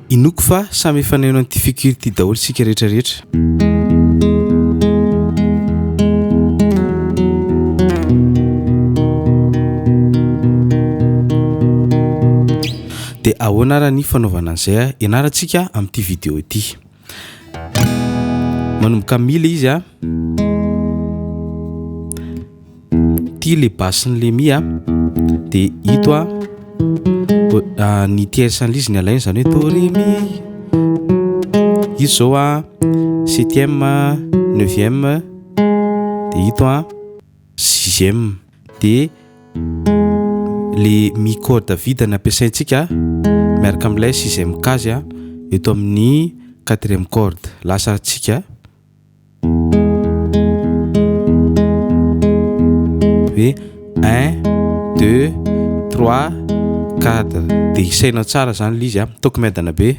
Inoako fa samy efa naino an'ity figure ity daholo isika rehetra rehetra. Dia ahoana ara ny fanaovana an'izay a? Ianarantsika amin'ity vidéo ity. Manomboka mi ilay izy a. Ity le basse-n'le mi a, de ito a ny tierce an'le izy ny alaina zany hoe do ré mi, ito zao a septième, neuvième, de ito a sixième, de le mi corde vide ny ampiasaintsika miaraka amin'ilay sixième case a eto amin'ny quatrième corde, lasa antsika. Hoe un, deux, trois, quatre de isainao tsara zany le izy a, ataoko miadana be.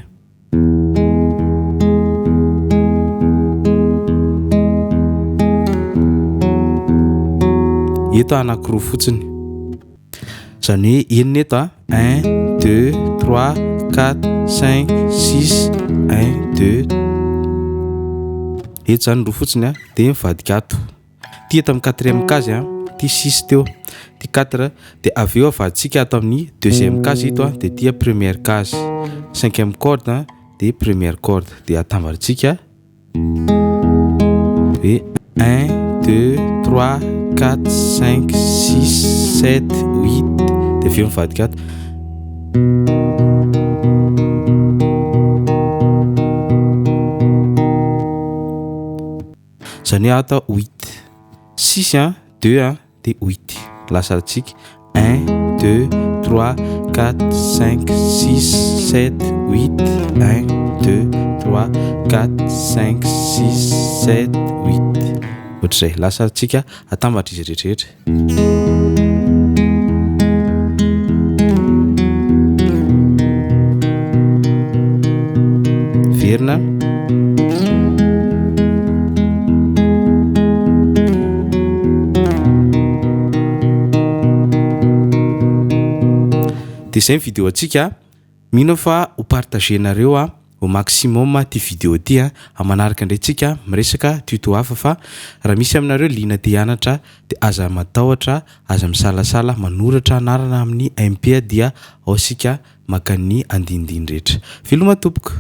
Eto anankiroa fotsiny, zany hoe enina eto a, un, deux, trois, quatre, cinq, six, un, deux. Eto zany roa fotsiny a de mivadika ato, ty eto am'quatrième case a, ty six teo, ty quatre de avy eo avaditsika ato amin'ny deuxième case ito a de ty a première case, cinquième corde a de première corde de atambatsika hoe un, deux, trois, quatre, cinq, six, sept, huit de avy eo mivadika ato. Zany hoe ato huit, six a, deux a, de huit, lasa antsika un, deux, trois, quatre, cinq, six, sept, huit, un, deux, trois, quatre, cinq, six, sept, huit, ohatr'izay, lasa antsika atambatra izy rehetrarehetra. Verina. De zay ny vidéo antsika, mino aho fa ho partager-nareo a au maximum ty vidéo ty a, am'manaraka indray tsika miresaka tuto hafa fa raha misy aminareo liana te hianatra de aza matahotra, aza misalasala manoratra anarana amin'ny MP dia ao isika maka ny andinindiny rehetra. Veloma tompoko.